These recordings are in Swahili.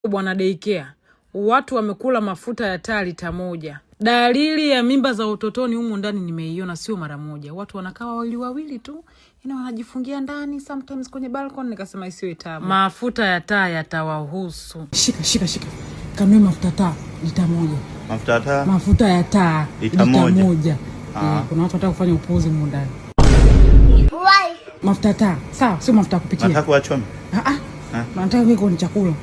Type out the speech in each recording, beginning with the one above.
Bwana daycare, watu wamekula mafuta ya taa lita 1. Dalili ya mimba za utotoni humu ndani nimeiona, sio mara moja. Watu wanakaa wawili wawili tu, yani wanajifungia ndani, sometimes kwenye balcony. Nikasema isiwe tabu, mafuta ya taa yatawahusu. Shika, shika, shika, kanunue mafuta taa lita 1. Mafuta ya taa? Mafuta ya taa lita 1. Moja. Kuna watu wanataka kufanya upuuzi humu ndani. Mafuta taa, sawa, sio mafuta ya kupikia. Nataka kuwachoma. Ah ah. Nataka kuweka ni chakula.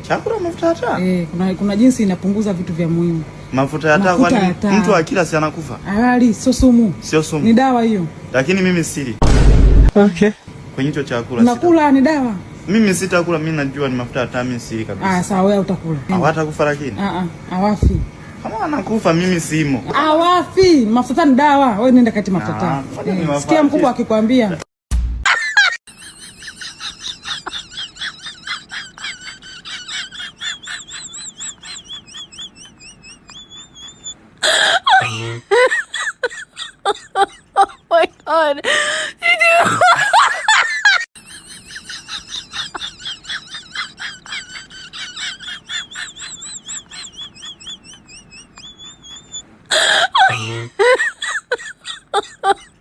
Chakula mafuta ya taa? Eh, kuna jinsi inapunguza vitu vya muhimu. Mafuta ya taa kwani mtu akila si anakufa? Halali, sio sumu. Sio sumu. Ni dawa hiyo. Lakini mimi sili. Okay. Kwenye hicho chakula nakula ni dawa. Mimi sitakula, mimi najua ni mafuta ya taa, mimi sili kabisa. Ah, sawa, wewe utakula. Hawatakufa lakini? Ah ah, hawafi. Kama anakufa mimi simo. Hawafi, mafuta ni dawa. Wewe nenda kati mafuta taa. Sikia mkubwa akikwambia. Oh my God. Did you?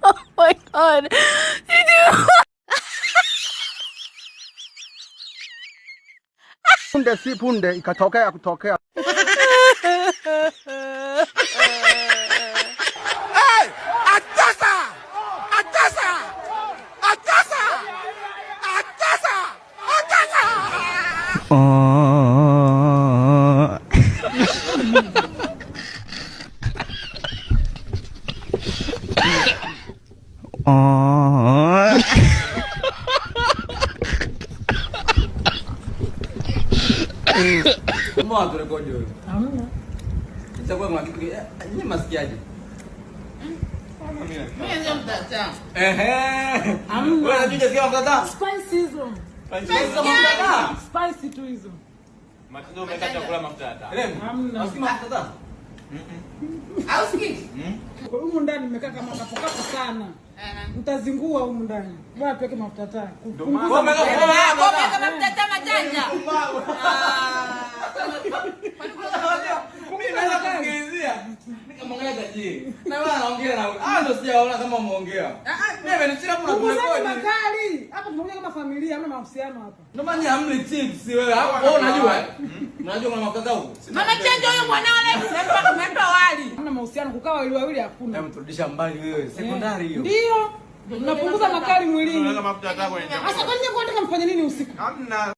Oh my God. Did you? Punde si punde ikatokea kutokea. Spice tu hizo. Humu ndani nimekaa kama kapo sana. Mtazingua humu ndani. Bwana tuweke mafuta taa. Kupunguza mafuta taa majanja. Mimi naweza kusikilizia. Nikamwangalia tajiri. Na wewe anaongea na ah, ndio sijaona kama umeongea. Mimi amenichira hapo na kurekodi. Makali. Hapa tunaongea kama familia, hamna mahusiano hapa. Ndio maana hamli chips wewe. Hapo wewe unajua eh? Unajua kuna mafuta huko. Mama chanjo huyo mwanao leo tumempa wali. Hamna mahusiano, kukaa wawili wawili hakuna. Hebu turudisha mbali wewe, sekondari hiyo. Ndio. Mnapunguza makali mwilini. Mafuta taa kwenye Sasa kwa nini unataka mfanye nini usiku? Hamna.